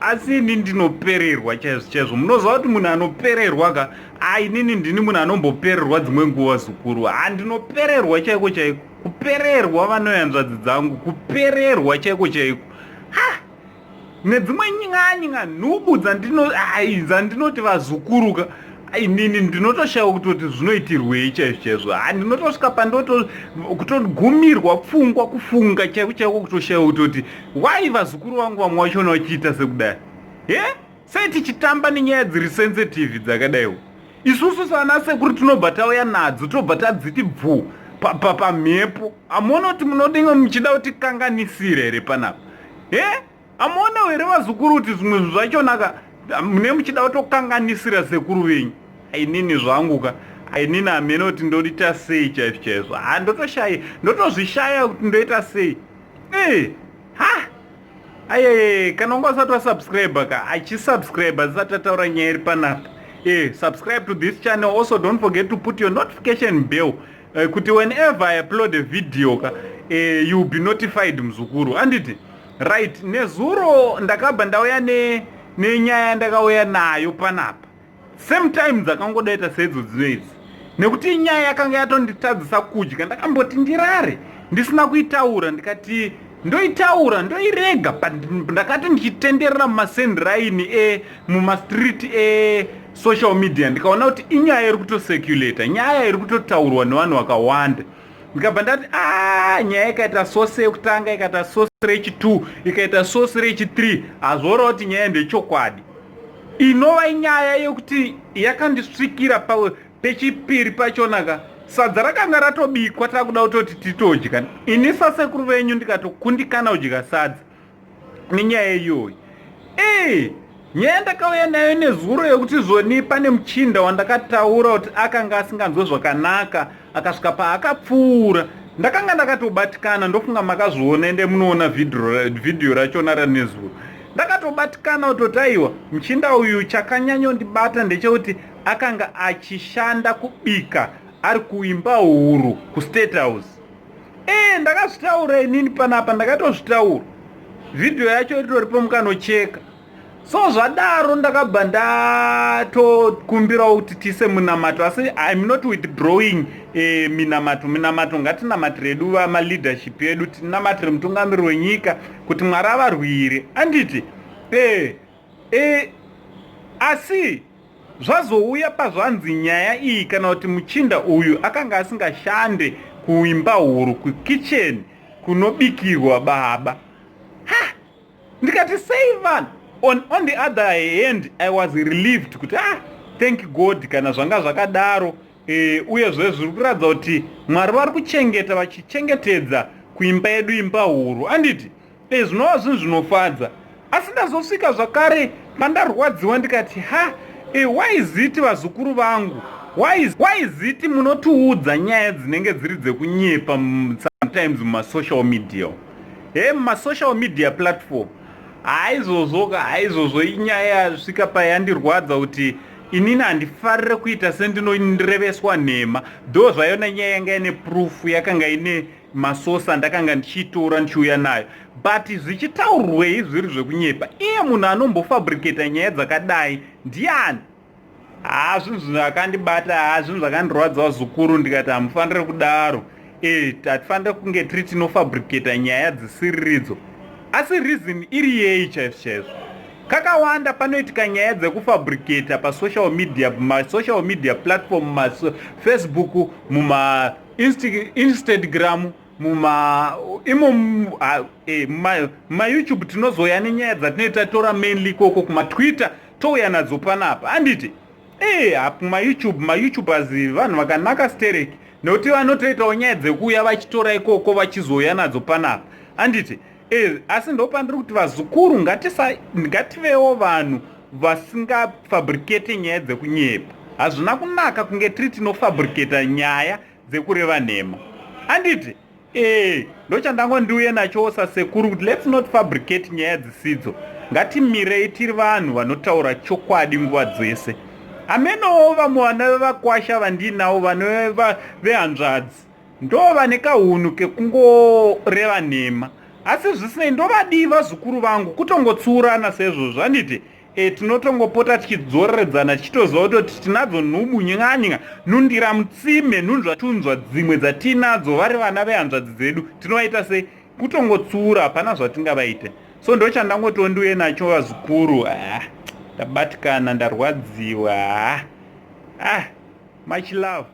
Asi ini ndinopererwa chaizvo chaizvo. Munoziva kuti munhu anopererwa ka? A, inini ndini munhu anombopererwa dzimwe nguva, zukuru. Ha, ndinopererwa chaiko chaiko. Kupererwa, vanoyanzvadzi dzangu, kupererwa chaiko chaiko. Ha! Nedzimwe ny'any'a nhubu dzandino ai dzandinoti vazukuruka, inini ndinotoshaiwa kutoti zvinoitirwei chaizvo chaizvo. Ha, ndinotosvika pandoto kutogumirwa pfungwa, kufunga chaiko chaiko, kutoshaiwa kutoti why vazukuru vangu vamwe vachona vachiita sekudai. He, sei tichitamba nenyaya dziri sensitive dzakadaiwo? Isusu sana sekuru tinobva tauya nadzo, tobva tadziti bvu pamhepo. Hamuona kuti munodinga muchida kuti kanganisire here panapa? He, hamuonawo here, vazukuru, kuti zvimwe zvinhu zvachonaka mune muchida kutokanganisira sekuru venyu? Inini zvangu ka, inini hamene kuti ndoita sei chaizvo chaizvo. Ha, ndotoshaya, ndotozvishaya kuti ndoita sei. E, ha, aye, kana unga usati wasubscribe ka, achisubscribe asati ataura nyaya iri panapa. Subscribe to this channel. Also, don't forget to put your notification bell, kuti whenever I upload a video ka, you'll be notified, muzukuru, anditi? Right, nezuro ndakabva ndauya nenyaya yandakauya nayo panapa, same time dzakangodaita sedzo dzinoidzi, nekuti nyaya yakanga yatonditadzisa kudya. Ndakamboti ndirare ndisina kuitaura, ndikati ndoitaura ndoirega, but ndakati ndichitenderera mumasendiraini emumastreet esocial media, ndikaona kuti inyaya iri kutocirculata, nyaya iri kutotaurwa nevanhu vakawanda. Ndikabva ndati, a, nyaya ikaita source yekutanga, ikaita source rechi2, ikaita source rechi3, hazvoreva kuti nyaya ndechokwadi. Inova inyaya yekuti yakandisvikira pechipiri pachonaka. Sadza rakanga ratobikwa, takuda kutoti titodya. Ini sasekuru venyu ndikatokundikana kudya sadza nenyaya iyoyi. Ee, nyaya ndakauya nayo nezuro yekuti zvoni pane muchinda wandakataura kuti akanga asinganzwe zvakanaka, akasvika paakapfuura. Ndakanga ndakatobatikana, ndofunga makazviona, ende munoona vhidhiyo rachona ranezuro. Ndakatobatikana kutoti aiwa, muchinda uyu, chakanyanyondibata ndechekuti akanga achishanda kubika ari kuimba huru kuState House. E, ndakazvitaura inini panapa, ndakatozvitaura, vhidhiyo yacho itoripo, mukanocheka. So zvadaro ndakabva ndatokumbirawo kuti tiise munamato, asi I'm not withdrawing minamato. Minamato, ngatinamatire edu vamaleadership edu, tinamatire mutungamiri wenyika kuti Mwari avarwire, anditi? Asi zvazouya pazvanzi nyaya iyi, kana kuti muchinda uyu akanga asingashande kuimba huru, kukicheni kunobikirwa baba. Ha, ndikati sei vanhu? On the other hand, I was relieved kuti, ah, thank God kana zvanga zvakadaro. Uyezve zviri kuratidza kuti Mwari vari kuchengeta, vachichengetedza kuimba yedu, imba huru, anditi? Zvinova zvinhu zvinofadza. Asi ndazosvika zvakare pandarwadziwa, ndikati, ha, why is it, vazukuru vangu, why is it munotiudza nyaya dzinenge dziri dzekunyepa sometimes mumasocial media, he, mumasocial media platform? Haizvozvo ka, haizvozvo. Inyaya yasvika payandirwadza kuti inini handifarire kuita sendinorebeswa nhema, though zvayona nyaya yanga ine proof, yakanga ine masources andakanga ndichitora ndichiuya nayo, but zvichitaurwei zviri zvekunyepa? Iye munhu anombofabricata nyaya dzakadai ndiani? Ha, zvinhu zvakandibata, ha, zvinhu zvakandirwadza, vazukuru. Ndikati hamufaniri kudaro. Hatifaniri kunge tiri tinofabricata nyaya dzisiriridzo. Asi reason iri yei chaizvo chaizvo? Kakawanda panoitika nyaya dzekufabricata pasocial media, mumasocial media platform, mumafacebook, mumaInstagram, muma imo mumaYouTube, tinozoya nenyaya dzatinoita tora mainly ikoko kumaTwitter, touya nadzo panapa, handiti? KumaYouTube, maYouTubers vanhu vakanaka stereki, nekuti vanotoitawo nyaya dzekuuya vachitora ikoko, vachizouya nadzo panapa, handiti? Asi ndopandiri kuti, vazukuru, ngativewo vanhu vasingafabricate nyaya dzekunyepa. Hazvina kunaka kunge tiri tinofabricata nyaya dzekureva nhema, handiti? Ndochandango ndiuye nacho sasekuru, kuti let's not fabricate nyaya dzisidzo. Ngatimirei tiri vanhu vanotaura chokwadi nguva dzese. Amenowo vamwe vana vevakwasha vandinavo, vana vehanzvadzi, ndo vane kahunhu kekungoreva nhema. Asi zvisinei, ndovadii vazukuru vangu? Kutongotsuurana sezvozvo, handiti? Tinotongopota tichidzoreredzana, tichitoziva kutoti tinadzo nhubu, nyanya nundira mutsime, nhunzvatunzva dzimwe dzatinadzo vari vana vehanzvadzi dzedu. Tinovaita sei? Kutongotsuura, hapana zvatingavaite. So ndochandangotiwo ndiuye nacho, vazukuru. Ah, ndabatikana, ndarwadziwa. Ah, much love.